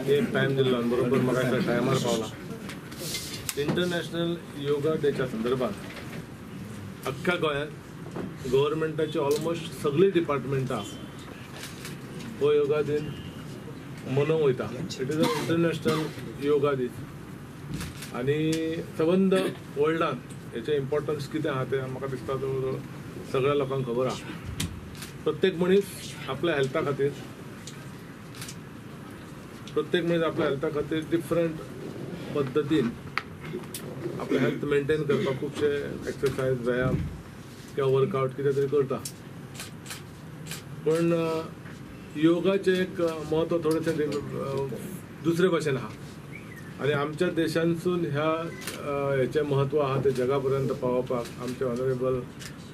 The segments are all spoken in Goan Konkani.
एक टायम दिल्लो आनी बरोबर म्हाका टायमार पावला. इंटरनॅशनल योगा डेच्या संदर्भात अख्ख्या गोंयांत गव्हर्मेंटाची ऑलमोस्ट सगळीं डिपार्टमेंटां हो योगा दिन मनोवंक वयता. It is a international yoga दीस आनी सबंद वर्ल्डान हेचें इम्पॉर्टन्स कितें आहा तें म्हाका दिसता जवळ जवळ सगळ्या लोकांक खबर आहा. प्रत्येक मनीस आपल्या हेल्था खातीर, प्रत्येक मनीस आपल्या हेल्था खातीर डिफरंट पद्दतीन आपलें हेल्थ मेंटेन करपाक खुबशे एक्सरसायज, व्यायाम किंवा वर्कआवट कितें तरी करता. पूण योगाचें एक म्हत्व थोडेशें दुसरे भाशेन आहा आनी आमच्या देशांतसून ह्या हेचें म्हत्व आहा तें जगा पर्यंत पावोवपाक आमचे ऑनरेबल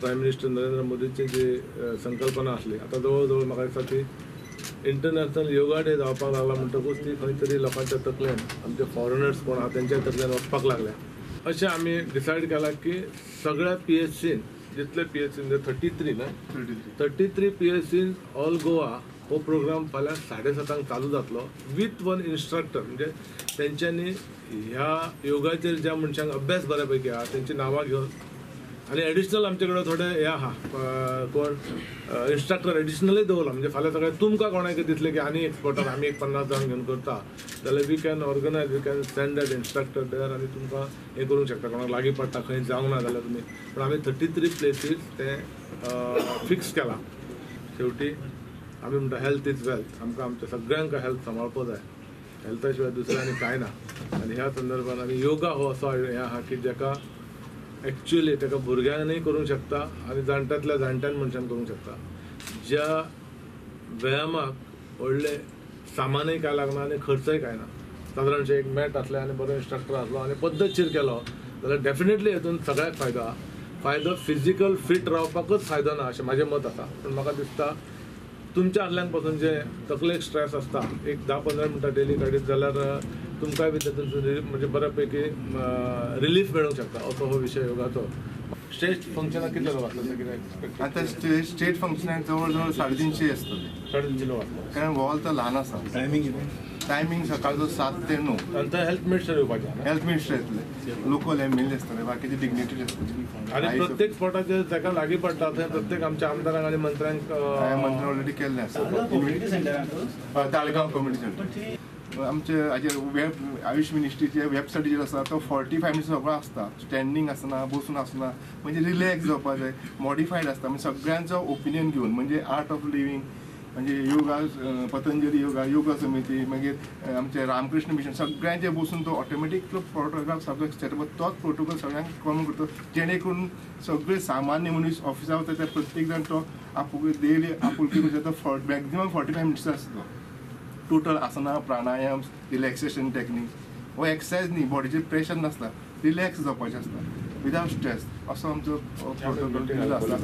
प्रायम मिनिस्टर नरेंद्र मोदीची जी संकल्पना आसली, आतां जवळ जवळ म्हाका दिसता ती इंटरनॅशनल योगा डे जावपाक लागला म्हणटकूच ती खंय तरी लोकांच्या तकलेन, आमचे फॉरेनर्स कोण आहा तेंच्या तकलेन वचपाक लागल्या. अशें आमी डिसायड केलां की सगळ्या पी एच सीन, जितले पी एच सीन 33 न्हय, 33 P H seen all Goa हो प्रोग्राम फाल्यां 7:30 चालू जातलो विथ वन इन्स्ट्रक्टर. म्हणजे तेंच्यांनी ह्या योगाचेर ज्या मनशांक अभ्यास बऱ्या पैकी आहा तेंची नांवां घेवन आनी एडिशनल आमचे कडेन थोडे हे आहा कोण इन्स्ट्रक्टर एडिशनलय दवरला. म्हणजे फाल्यां सगळें तुमकां कोणाक दिसलें की आनी एक्सपर्टाक आमी एक 50 जाण घेवन करता जाल्यार we can organise, we can send that instructor there आनी तुमकां हें करूंक शकता. कोणाक लागीं पडटा खंय जावंक ना जाल्यार तुमी, पूण आमी 33 प्लेसीस तें फिक्स केलां. शेवटी आमी म्हणटा हेल्थ is wealth. आमकां आमच्या सगळ्यांक हेल्थ सांबाळपाक जाय, हेल्था शिवाय दुसरें आनी कांय ना. आनी ह्या संदर्भात आनी योगा हो असो हें आहा की जाका एक्चुअली ताका भुरग्यांनीय करूंक शकता आनी जाणट्यांतल्या जाणट्यान मनशान करूंक शकता. ज्या व्यायामाक व्हडलें सामानय कांय लागना आनी खर्चय कांय ना. सादारणशें एक मॅट आसलें आनी बरो इन्स्ट्रक्टर आसलो आनी पद्दतशीर केलो जाल्यार डेफिनेटली हेतून सगळ्याक फायदो आहा. फायदो फिजिकल फिट रावपाकच फायदो ना अशें म्हाजें मत आसा. पूण म्हाका दिसता तुमच्या आदल्यान पासून जे तकलेक स्ट्रेस आसता एक 10-15 मिनटां डेली काडीत जाल्यार तुमकांय बी तातूंत म्हणजे बऱ्या पैकी रिलीफ मेळूंक शकता. असो हो विशय योगाचो. स्टेट फंक्शनाक कितले लोक आसतले कितें? आतां स्टेट फंक्शनाक जवळ जवळ 350 आसतले. 350 लोक आसतले कारण हॉल तर ल्हान आसा. टायमींग कितें? टायमींग सकाळचो 7 ते 9. आनी हेल्थ मिनिस्टर येवपाचें? हेल्थ मिनिस्टर येतले, लोकल एम एल ए आसतले, बाकीचे डिग्निटरी आसतले. आनी प्रत्येक स्पॉटाचेर जाका लागीं पडटा थंय प्रत्येक आमच्या आमदारांक आनी मंत्र्यांक मंत्री ऑलरेडी केल्लें आसा. ताळगांव कम्युनिटी सेंटर आमचे हाजेर वेब आयुश मिनिस्ट्रीचे वेबसायटीचेर आसा तो 45 मिनिट्स सगळो आसता. स्टँडींग आसना, बसून आसना, म्हणजे रिलॅक्स जावपा जाय, मॉडिफायड आसता. म्हणजे सगळ्यांचो ओपिनियन घेवन, म्हणजे आर्ट ऑफ लिव्हींग, म्हणजे योगा, पतंजली योगा, योगा समिती, मागीर आमचे रामकृष्ण मिशन, सगळ्यांचे बसून तो ऑटोमॅटीक तो फोटोग्राफ सगळो सेटअप तोच प्रोटोकॉल सगळ्यांक कॉमन करता, जेणे करून सगळे सामान्य मनीस ऑफिसा वता ते प्रत्येक जाण तो आपुलकी डेली आपुलकी करता. तो मॅक्झिमम 45 मिनिट्स आसता तो टोटल आसना, प्राणायाम, रिलॅक्सेशन टेक्निक्स. हो एक्सरसायज न्ही, बॉडीचेर प्रेशर नासता, रिलॅक्स जावपाचें आसता विदावट स्ट्रेस. असो आमचो प्रोटोकॉल आसता.